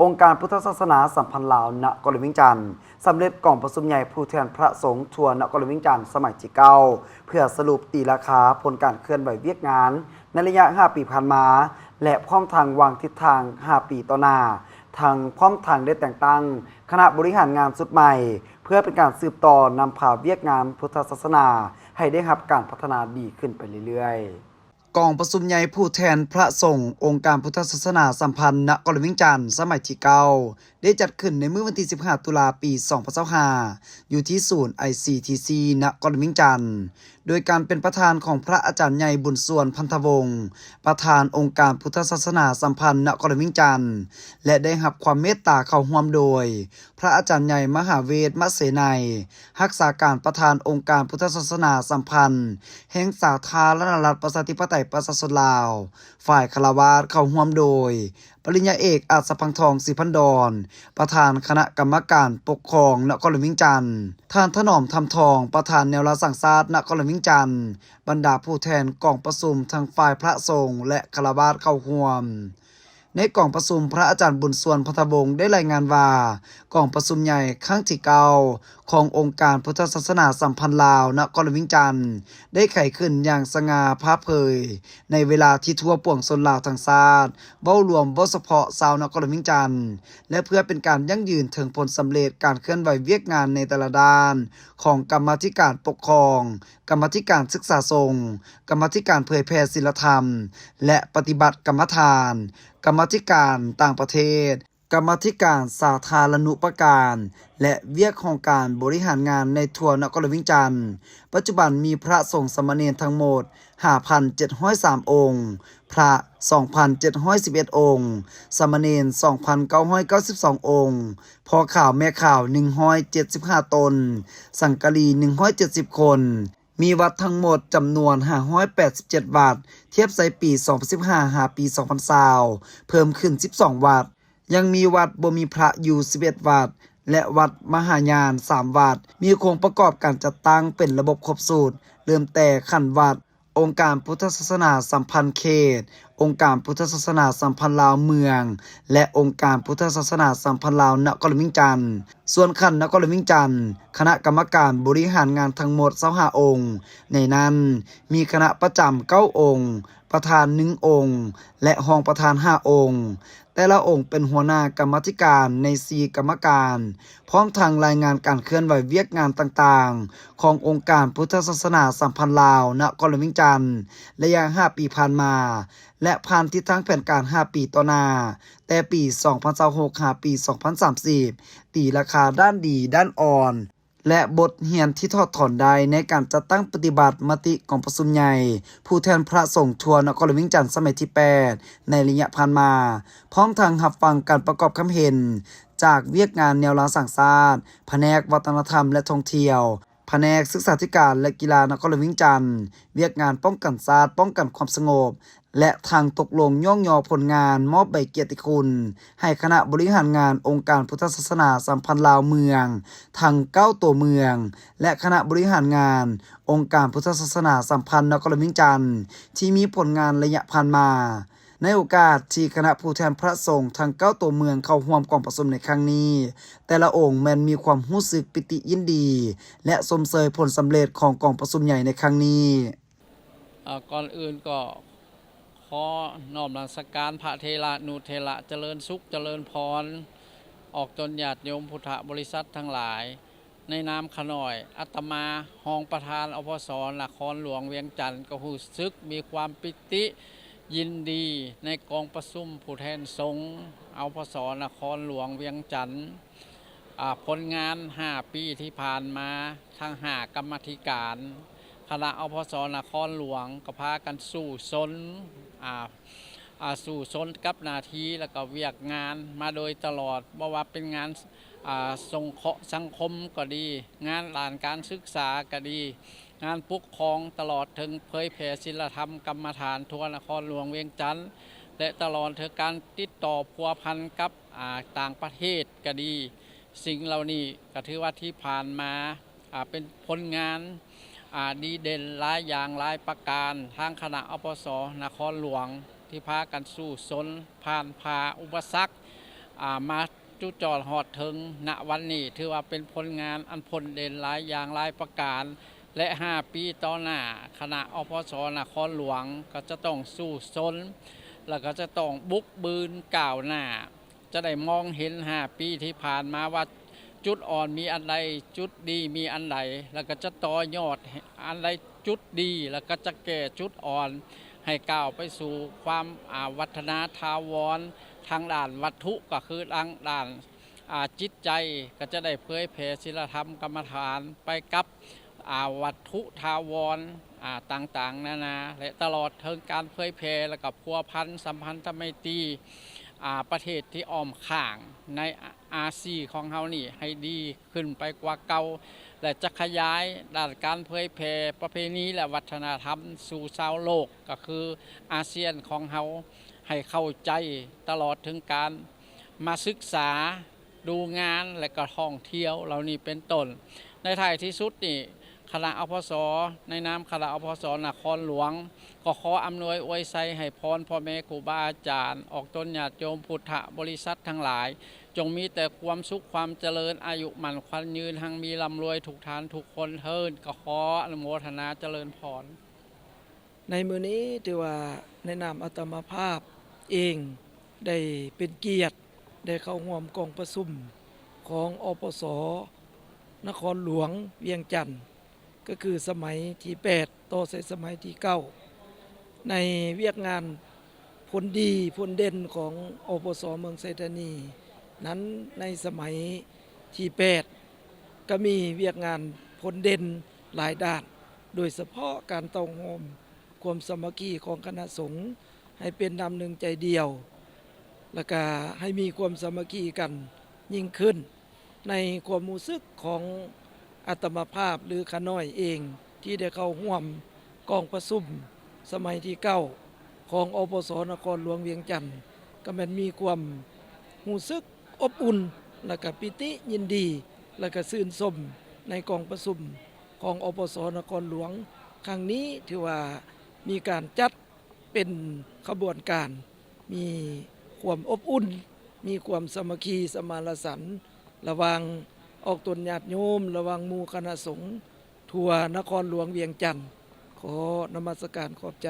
ອົງການພຸດທະສາສະໜາສຳພັນລາວນະຄອນຫຼວງວຽງຈັນ ສຳເລັດກອງປະຊຸມໃຫຍ່ຜູ້ແທນພະສົງທົ່ວນະຄອນຫຼວງວຽງຈັນສະໄໝທີເກົ້າ ເພື່ອສະຫຼຸບຕີລາຄາຜົນການເຄື່ອນໄຫວວຽກງານໃນໄລຍະຫ້າປີຜ່ານມາ ແລະ ພ້ອມທັງວາງທິດທາງຫ້າປີຕໍ່ໜ້າ, ທັງພ້ອມທັງໄດ້ແຕ່ງຕັ້ງຄະນະບໍລິຫານງານຊຸດໃໝ່ ເພື່ອເປັນການສືບຕໍ່ນຳພາວຽກງານພຸດທະສາສະໜາໃຫ້ໄດ້ຮັບການພັດທະນາດີຂຶ້ນໄປເລື້ອຍໆ. ກອງປະຊຸມໃຫຍ່ຜູ້ແທນພະສົງອົງການພຸດທະສາສະໜາສຳພັນນະຄອນຫຼວງວຽງຈັນສະໄໝທີເກົ້າ ໄດ້ຈັດຂຶ້ນໃນມື້ວັນທີສິບຫ້າ ຕຸລາ ປີສອງພັນຊາວຫ້າ ຢູ່ທີ່ສູນ ໄອຊີທີຊີ ນະຄອນຫຼວງວຽງຈັນ ໂດຍການເປັນປະທານຂອງພະອາຈານໃຫຍ່ ບຸນຊວນ ພັນທະວົງ ປະທານອົງການພຸດທະສາສະໜາສຳພັນນະຄອນຫຼວງວຽງຈັນ ແລະ ໄດ້ຮັບຄວາມເມດຕາເຂົ້າຮ່ວມໂດຍ ພະອາຈານໃຫຍ່ ມະຫາເວດ ມະເສໄນ ຮັກສາການປະທານອົງການພຸດທະສາສະໜາສຳພັນແຫ່ງສາທາລະນະລັດ ປະຊາທິປະໄຕ ປະຊາຊົນລາວ, ຝ່າຍຄາລະວາດເຂົ້າຮ່ວມໂດຍ ປະລິນຍາເອກ ອັດສະພັງທອງ ສີພັນດອນ ປະທານຄະນະກຳມະການປົກຄອງນະຄອນຫຼວງວຽງຈັນ, ທ່ານ ຖະໜອມ ທຳທອງ ປະທານແນວລາວສ້າງຊາດນະຄອນຫຼວງວຽງຈັນ, ບັນດາຜູ້ແທນກອງປະຊຸມທັງຝ່າຍພະສົງ ແລະ ຄາລະວາດເຂົ້າຮ່ວມ. ໃນກອງປະຊຸມ ພະອາຈານ ບຸນຊວນ ພັນທະວົງ ໄດ້ລາຍງານວ່າ ກອງປະຊຸມໃຫຍ່ຄັ້ງທີເກົ້າ ຂອງອົງການພຸດທະສາສະໜາສຳພັນລາວນະຄອນຫຼວງວຽງຈັນ ໄດ້ໄຂຂຶ້ນຢ່າງສະຫງ່າຜ່າເຜີຍ ໃນເວລາທີ່ທົ່ວປວງຊົນລາວທັງຊາດ ເວົ້າລວມ ເວົ້າສະເພາະຊາວນະຄອນຫຼວງວຽງຈັນ ແລະ ເພື່ອເປັນການຢັ້ງຢືນເຖິງຜົນສຳເລັດການເຄື່ອນໄຫວວຽກງານໃນແຕ່ລະດ້ານ ຂອງກຳມາທິການປົກຄອງ, ກຳມາທິການສຶກສາສົງ, ກຳມາທິການເຜີຍແຜ່ສິນລະທຳ ແລະ ປະຕິບັດກຳມະຖານ, ກຳມາທິການຕ່າງປະເທດ, ກຳມາທິການສາທາລະນຸປະການ ແລະ ວຽກຫ້ອງການບໍລິຫານງານໃນທົ່ວນະຄອນຫຼວງວຽງຈັນ. ປັດຈຸບັນມີພະສົງສາມະເນນທັງໝົດ ຫ້າພັນເຈັດຮ້ອຍສາມອົງ, ພະ ສອງພັນເຈັດຮ້ອຍສິບເອັດອົງ, ສາມະເນນ ສອງພັນເກົ້າຮ້ອຍເກົ້າສິບສອງອົງ, ພໍ່ຂາວແມ່ຂາວ ໜຶ່ງຮ້ອຍເຈັດສິບຫ້າຕົນ, ສັງກະລີ ໜຶ່ງຮ້ອຍເຈັດສິບຄົນ, ມີວັດທັງໝົດຈຳນວນ ຫ້າຮ້ອຍແປດສິບເຈັດວັດ, ທຽບໃສ່ປີສອງພັນສິບຫ້າ ຫາປີສອງພັນຊາວ ເພີ່ມຂຶ້ນສິບສອງວັດ. ຍັງມີວັດບໍ່ມີພະຢູ່ສິບເອັດວັດ ແລະ ວັດມະຫາຍານສາມວັດ, ມີໂຄງປະກອບການຈັດຕັ້ງເປັນລະບົບຄົບຊຸດ, ເລີ່ມແຕ່ຂັ້ນວັດ, ອົງການພຸດທະສາສະໜາສຳພັນເຂດ, ອົງການພຸດທະສາສະໜາສຳພັນລາວເມືອງ ແລະ ອົງການພຸດທະສາສະໜາສຳພັນລາວນະຄອນຫຼວງວຽງຈັນ. ສ່ວນຂັ້ນນະຄອນຫຼວງວຽງຈັນ, ຄະນະກຳມະການບໍລິຫານງານທັງໝົດຊາວຫ້າອົງ, ໃນນັ້ນມີຄະນະປະຈຳເກົ້າອົງ, ປະທານໜຶ່ງອົງ ແລະ ຮອງປະທານຫ້າອົງ. ແຕ່ລະອົງເປັນຫົວໜ້າກຳມາທິການໃນສີ່ກຳມະການ, ພ້ອມທັງລາຍງານການເຄື່ອນໄຫວວຽກງານຕ່າງໆ ຂອງອົງການພຸດທະສາສະໜາສຳພັນລາວນະຄອນຫຼວງວຽງຈັນ ໄລຍະຫ້າປີຜ່ານມາ ແລະ ຜ່ານທິດທາງແຜນການຫ້າປີຕໍ່ໜ້າ, ແຕ່ປີສອງພັນຊາວຫົກ ຫາປີສອງພັນສາມສິບ, ຕີລາຄາດ້ານດີ, ດ້ານອ່ອນ ແລະ ບົດຮຽນທີ່ຖອດຖອນໄດ້ໃນການຈັດຕັ້ງປະຕິບັດມະຕິກອງປະຊຸມໃຫຍ່ຜູ້ແທນພະສົງທົ່ວນະຄອນຫຼວງວຽງຈັນສະໄໝທີແປດ ໃນໄລຍະຜ່ານມາ, ພ້ອມທັງຮັບຟັງການປະກອບຄຳເຫັນຈາກວຽກງານແນວລາວສ້າງຊາດ, ພະແນກວັດທະນະທຳ ແລະ ທ່ອງທ່ຽວ, ພະແນກສຶກສາທິການ ແລະ ກິລານະຄອນຫຼວງວຽງຈັນ, ວຽກງານປ້ອງກັນຊາດ, ປ້ອງກັນຄວາມສະຫງົບ ແລະ ທັງຕົກລົງຍ້ອງຍໍຜົນງານມອບໃບກຽດຕິຄຸນໃຫ້ຄະນະບໍລິຫານງານອົງການພຸດທະສາສະໜາສຳພັນລາວເມືອງທັງເກົ້າຕົວເມືອງ ແລະ ຄະນະບໍລິຫານງານອົງການພຸດທະສາສະໜາສຳພັນນະຄອນຫຼວງວຽງຈັນ ທີ່ມີຜົນງານໄລຍະຜ່ານມາ. ໃນໂອກາດທີ່ຄະນະຜູ້ແທນພະສົງທັງເກົ້າຕົວເມືອງເຂົ້າຮ່ວມກອງປະຊຸມໃນຄັ້ງນີ້, ແຕ່ລະອົງແມ່ນມີຄວາມຮູ້ສຶກປີຕິຍິນດີ ແລະ ຊົມເຊີຍຜົນສຳເລັດຂອງກອງປະຊຸມໃຫຍ່ໃນຄັ້ງນີ້. ເອີ່ ກ່ອນອື່ນກໍຂໍນ້ອມນະມັດສະການພະເຖລະນຸເຖລະ ຈະເລີນສຸກຈະເລີນພອນ ອອກຕົນຍາດໂຍມພຸດທະບໍລິສັດທັງຫຼາຍ. ໃນນາມຂ້ານ້ອຍ ອາດຕະມາ ຮອງປະທານ ອພສ ນະຄອນຫຼວງວຽງຈັນ ກໍຮູ້ສຶກມີຄວາມປີຕິຍິນດີໃນກອງປະຊຸມຜູ້ແທນສົງ ອພສ ນະຄອນຫຼວງວຽງຈັນ. ອາ ຜົນງານຫ້າປີທີ່ຜ່ານມາ ທັງຫ້າກຳມາທິການ ຄະນະ ອພສ ນະຄອນຫຼວງ ກໍພາກັນສູ້ຊົນ ອາ ອາ ສູ້ຊົນກັບໜ້າທີ່ ແລະ ກໍວຽກງານມາໂດຍຕະຫຼອດ, ບໍ່ວ່າເປັນງານ ອາ ສົງເຄາະສັງຄົມກໍດີ, ງານດ້ານການສຶກສາກໍດີ, ງານປົກຄອງ, ຕະຫຼອດເຖິງເຜີຍແຜ່ສິນລະທຳກຳມະຖານທົ່ວນະຄອນຫຼວງວຽງຈັນ ແລະ ຕະຫຼອດເຖິງການຕິດຕໍ່ພົວພັນກັບ ອາ ຕ່າງປະເທດກໍດີ. ສິ່ງເຫຼົ່ານີ້ກໍຖືວ່າທີ່ຜ່ານມາ ອາ ເປັນຜົນງານ ອາ ດີເດັ່ນຫຼາຍຢ່າງຫຼາຍປະການ. ທາງຄະນະ ອພສ ນະຄອນຫຼວງ ທີ່ພາກັນສູ້ຊົນ ຜ່ານຜ່າອຸປະສັກ ອ່າ ມາຈຸຈອດຮອດເຖິງ ນະວັນນີ້ ຖືວ່າເປັນຜົນງານອັນພົ້ນເດັ່ນຫຼາຍຢ່າງຫຼາຍປະການ ແລະ ຫ້າປີຕໍ່ໜ້າ ຄະນະ ອພສ ນະຄອນຫຼວງ ກໍຈະຕ້ອງສູ້ຊົນ ແລ້ວກໍຈະຕ້ອງບຸກບືນກ້າວໜ້າ ຈະໄດ້ມອງເຫັນຫ້າປີທີ່ຜ່ານມາວ່າ ຈຸດອ່ອນມີອັນໃດ, ຈຸດດີມີອັນໃດ ແລ້ວກໍຈະຕໍ່ຍອດອັນໃດຈຸດດີ ແລ້ວກໍຈະແກ້ຈຸດອ່ອນ ໃຫ້ກ້າວໄປສູ່ຄວາມ ອ່າ ວັດທະນາຖາວອນ ທາງດ້ານວັດຖຸ ກໍຄືທາງດ້ານ ອ່າ ຈິດໃຈ ກໍຈະໄດ້ເຜີຍແຜ່ສິນລະທຳກຳມະຖານໄປກັບ ອ່າ ວັດຖຸຖາວອນ ອ່າ ຕ່າງໆນານາ ແລະ ຕະຫຼອດເຖິງການເຜີຍແຜ່ ແລ້ວກໍພົວພັນສຳພັນທະໄມຕີ ອ່າ ປະເທດທີ່ອ້ອມຂ້າງໃນອາຊີຂອງເຮົານີ້ໃຫ້ດີຂຶ້ນໄປກວ່າເກົ່າ ແລະ ຈະຂະຫຍາຍດ້ານການເຜີຍແຜ່ປະເພນີ ແລະ ວັດທະນະທຳສູ່ຊາວໂລກ ກໍຄືອາຊຽນຂອງເຮົາ ໃຫ້ເຂົ້າໃຈ ຕະຫຼອດເຖິງການມາສຶກສາ ດູງານ ແລະ ກໍທ່ອງທ່ຽວເຫຼົ່ານີ້ເປັນຕົ້ນ. ໃນທ້າຍທີ່ສຸດນີ້ ຄະນະ ອພສ ໃນນາມຄະນະ ອພສ ນະຄອນຫຼວງ ກໍຂໍອຳນວຍອວຍໄຊໃຫ້ພອນພໍ່ແມ່ຄູບາອາຈານ ອອກຕົນຍາດໂຍມ ພຸດທະບໍລິສັດທັງຫຼາຍ ຈົ່ງມີແຕ່ຄວາມສຸກຄວາມຈະເລີນ ອາຍຸໝັ້ນຂວັນຍືນ ຮັ່ງມີລ່ຳລວຍທຸກທ່ານທຸກຄົນເທີ້ນ. ກໍຂໍອະນຸໂມທະນາຈະເລີນພອນ. ໃນມື້ນີ້ຖືວ່າໃນນາມອາດຕະມາພາບເອງໄດ້ເປັນກຽດ ໄດ້ເຂົ້າຮ່ວມກອງປະຊຸມຂອງ ອປສ ນະຄອນຫຼວງວຽງຈັນ ກໍຄືສະໄໝທີແປດ ຕໍ່ໃສ່ສະໄໝທີເກົ້າ ໃນວຽກງານຜົນດີຜົນເດັ່ນຂອງ ອປສ ເມືອງໄຊທານີນັ້ນ ໃນສະໄໝທີແປດ ກໍມີວຽກງານຜົນເດັ່ນຫຼາຍດ້ານ ໂດຍສະເພາະການເຕົ້າໂຮມຄວາມສາມັກຄີຂອງຄະນະສົງ ໃຫ້ເປັນນ້ຳໜຶ່ງໃຈດຽວ ແລ້ວກະໃຫ້ມີຄວາມສາມັກຄີກັນຍິ່ງຂຶ້ນ. ໃນຄວາມຮູ້ສຶກຂອງອາດຕະມາພາບ ຫຼື ຂ້ານ້ອຍເອງ ທີ່ໄດ້ເຂົ້າຮ່ວມກອງປະຊຸມສະໄໝທີເກົ້າ ຂອງ ອປສ ນະຄອນຫຼວງວຽງຈັນ ກໍແມ່ນມີຄວາມຮູ້ສຶກອົບອຸ່ນ ແລ້ວກະປີຕິຍິນດີ ແລ້ວກະຊື່ນຊົມໃນກອງປະຊຸມຂອງ ອປສ ນະຄອນຫຼວງຄັ້ງນີ້ ຖືວ່າມີການຈັດ ເປັນຂະບວນການ ມີຄວາມອົບອຸ່ນ ມີຄວາມສາມັກຄີສະມາລະສັນ ລະຫວ່າງອອກຕົນຍາດໂຍມ ລະຫວ່າງໝູ່ຄະນະສົງທົ່ວນະຄອນຫຼວງວຽງຈັນ. ຂໍນະມັດສະການຂອບໃຈ.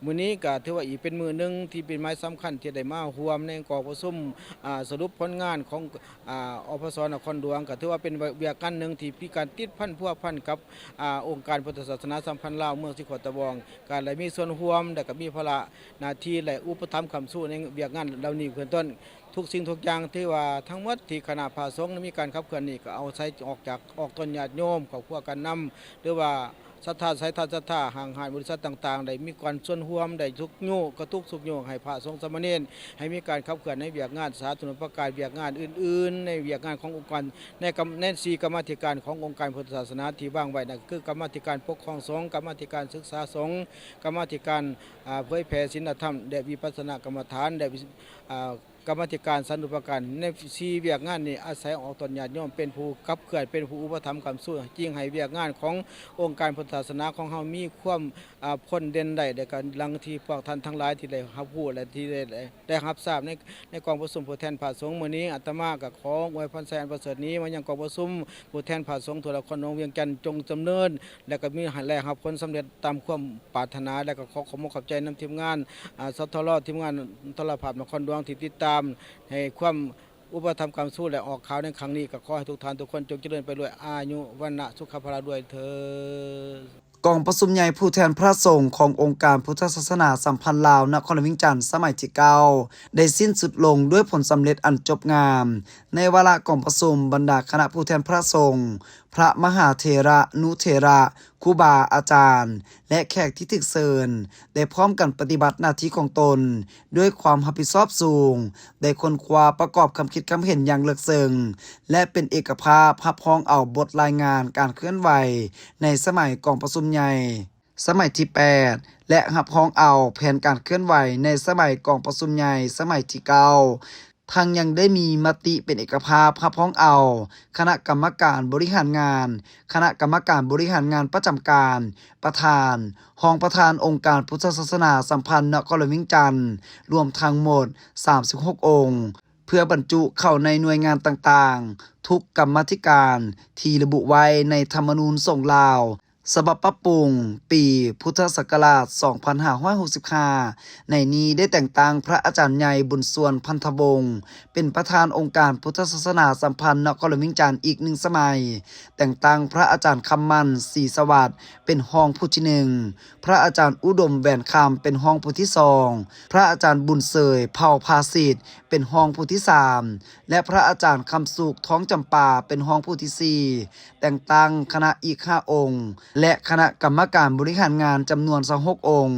ມື້ນີ້ກໍຖືວ່າອີກເປັນມື້ໜຶ່ງທີ່ເປັນໄມລສຳຄັນທີ່ໄດ້ມາຮ່ວມໃນກອງປະຊຸມ ອາ ສະຫຼຸບຜົນງານຂອງ ອາ ອພສ ນະຄອນຫຼວງ ກໍຖືວ່າເປັນວຽກງານໜຶ່ງທີ່ມີການຕິດພັນພົວພັນກັບ ອາ ອົງການພຸດທະສາສະໜາສຳພັນລາວເມືອງສີຂອດຕະບອງ ກະໄດ້ມີສ່ວນຮ່ວມ ແລະ ກະມີພາລະໜ້າທີ່ ແລະ ອຸປະຖຳຄ້ຳຊູໃນວຽກງານເຫຼົ່ານີ້ເປັນຕົ້ນ. ທຸກສິ່ງທຸກຢ່າງທີ່ວ່າທັງໝົດທີ່ຄະນະພະສົງໄດ້ມີການຂັບເຄື່ອນນີ້ ກະເອົາໃສ່ອອກຈາກອອກຕົນຍາດໂຍມ ຄອບຄົວການນຳ ຫຼືວ່າສັດທາສາຍທານສັດທາ ຫ້າງຮ້ານບໍລິສັດຕ່າງໆ ໄດ້ມີການສ່ວນຮ່ວມ ໄດ້ຊຸກຍູ້ ກະຕຸກຊຸກຍູ້ໃຫ້ພະສົງສາມະເນນ ໃຫ້ມີການຂັບເຄື່ອນໃນວຽກງານສາທາລະນະປະການ ວຽກງານອື່ນໆ ໃນວຽກງານຂອງອົງການ ໃນກຳ ໃນສີ່ກຳມາທິການຂອງອົງການພຸດທະສາສະໜາທີ່ວາງໄວ້ນັ້ນ ຄືກຳມາທິການປົກຄອງສົງ, ກຳມາທິການສຶກສາສົງ, ກຳມາທິການ ອາ ເຜີຍແຜ່ສິນລະທຳ ແລະ ວິປັດສະນາກຳມະຖານ ແລະ ວິ ອາ ກຳມາທິການສາທາລະນະປະການ. ໃນສີ່ວຽກງານນີ້ ອາໄສອອກຕົນຍາດໂຍມເປັນຜູ້ຂັບເຄື່ອນ ເປັນຜູ້ອຸປະຖຳຄ້ຳຊູ ຈຶ່ງໃຫ້ວຽກງານຂອງອົງການພຸດທະສາສະໜາຂອງເຮົາມີຄວາມ ອາ ພົ້ນເດັ່ນໄດ້ ແລະ ກະດັ່ງທີ່ພວກທ່ານທັງຫຼາຍທີ່ໄດ້ຮັບຮູ້ ແລະ ທີ່ໄດ້ ໄດ້ຮັບຊາບໃນ ໃນກອງປະຊຸມຜູ້ແທນພະສົງມື້ນີ້. ອາດຕະມາກໍຂໍອວຍພອນໄຊອັນປະເສີດນີ້ມາຍັງກອງປະຊຸມຜູ້ແທນພະສົງທົ່ວນະຄອນຫຼວງວຽງຈັນຈົ່ງດຳເນີນ ແລະ ກໍມີໃຫ້ ແລະ ຮັບຜົນສຳເລັດຕາມຄວາມປາດຖະໜາ ແລະ ກໍຂໍຂອບອົກຂອບໃຈນຳທີມງານ ອາ ສທລ ທີມງານໂທລະພາບນະຄອນຫຼວງທີ່ຕິດຕາມໃຫ້ຄວາມອຸປະຖຳຄ້ຳຊູ ແລະ ອອກຂ່າວໃນຄັ້ງນີ້. ກໍຂໍໃຫ້ທຸກທ່ານທຸກຄົນຈົ່ງຈະເລີນໄປດ້ວຍອາຍຸ ວັນນະ ສຸຂະ ພະລະ ດ້ວຍເທີ້ນ. ກອງປະຊຸມໃຫຍ່ຜູ້ແທນພະສົງຂອງອົງການພຸດທະສາສະໜາສຳພັນລາວນະຄອນຫຼວງວຽງຈັນສະໄໝທີເກົ້າ ໄດ້ສິ້ນສຸດລົງດ້ວຍຜົນສຳເລັດອັນຈົບງາມ. ໃນວາລະກອງປະຊຸມ, ບັນດາຄະນະຜູ້ແທນພະສົງ, ພະມະຫາເຖລະນຸເຖລະ, ຄູບາອາຈານ ແລະ ແຂກທີ່ຖືກເຊີນ ໄດ້ພ້ອມກັນປະຕິບັດໜ້າທີ່ຂອງຕົນດ້ວຍຄວາມຮັບຜິດຊອບສູງ, ໄດ້ຄົ້ນຄວ້າປະກອບຄຳຄິດຄຳເຫັນຢ່າງເລິກເຊິ່ງ ແລະ ເປັນເອກະພາບຮັບຮອງເອົາບົດລາຍງານການເຄື່ອນໄຫວໃນສະໄໝກອງປະຊຸມໃຫຍ່ ສະໄໝທີແປດ ແລະ ຮັບຮອງເອົາແຜນການເຄື່ອນໄຫວໃນສະໄໝກອງປະຊຸມໃຫຍ່ສະໄໝທີເກົ້າ. ທັງຍັງໄດ້ມີມະຕິເປັນເອກະພາບຮັບຮອງເອົາຄະນະກຳມະການບໍລິຫານງານ, ຄະນະກຳມະການບໍລິຫານງານປະຈຳການ, ປະທານ, ຮອງປະທານອົງການພຸດທະສາສະໜາສຳພັນນະຄອນຫຼວງວຽງຈັນ ລວມທັງໝົດສາມສິບຫົກອົງ. ເພື່ອບັນຈຸເຂົ້າໃນໜ່ວຍງານຕ່າງໆ ທຸກກຳມາທິການທີ່ລະບຸໄວ້ໃນທຳມະນູນສົງລາວ ສະບັບປັບປຸງປີພຸດທະສັກກະລາດ ສອງພັນຫ້າຮ້ອຍຫົກສິບຫ້າ ໃນນີ້ໄດ້ແຕ່ງຕັ້ງພະອາຈານໃຫຍ່ ບຸນຊວນ ພັນທະວົງ ເປັນປະທານອົງການພຸດທະສາສະໜາສຳພັນນະຄອນຫຼວງວຽງຈັນອີກໜຶ່ງສະໄໝ, ແຕ່ງຕັ້ງພະອາຈານ ຄຳໝັ້ນ ສີສະຫວັດ ເປັນຮອງຜູ້ທີໜຶ່ງ, ພະອາຈານ ອຸດົມ ແຫວນຄຳ ເປັນຮອງຜູ້ທີສອງ, ພະອາຈານ ບຸນເສີຍ ເຜົ່າພາສິດ ເປັນຮອງຜູ້ທີສາມ ແລະ ພະອາຈານ ຄຳສຸກ ທອງຈຳປາ ເປັນຮອງຜູ້ທີສີ່, ແຕ່ງຕັ້ງຄະນະອີກຫ້າອົງ ແລະ ຄະນະກຳມະການບໍລິຫານງານຈຳນວນຊາວຫົກອົງ.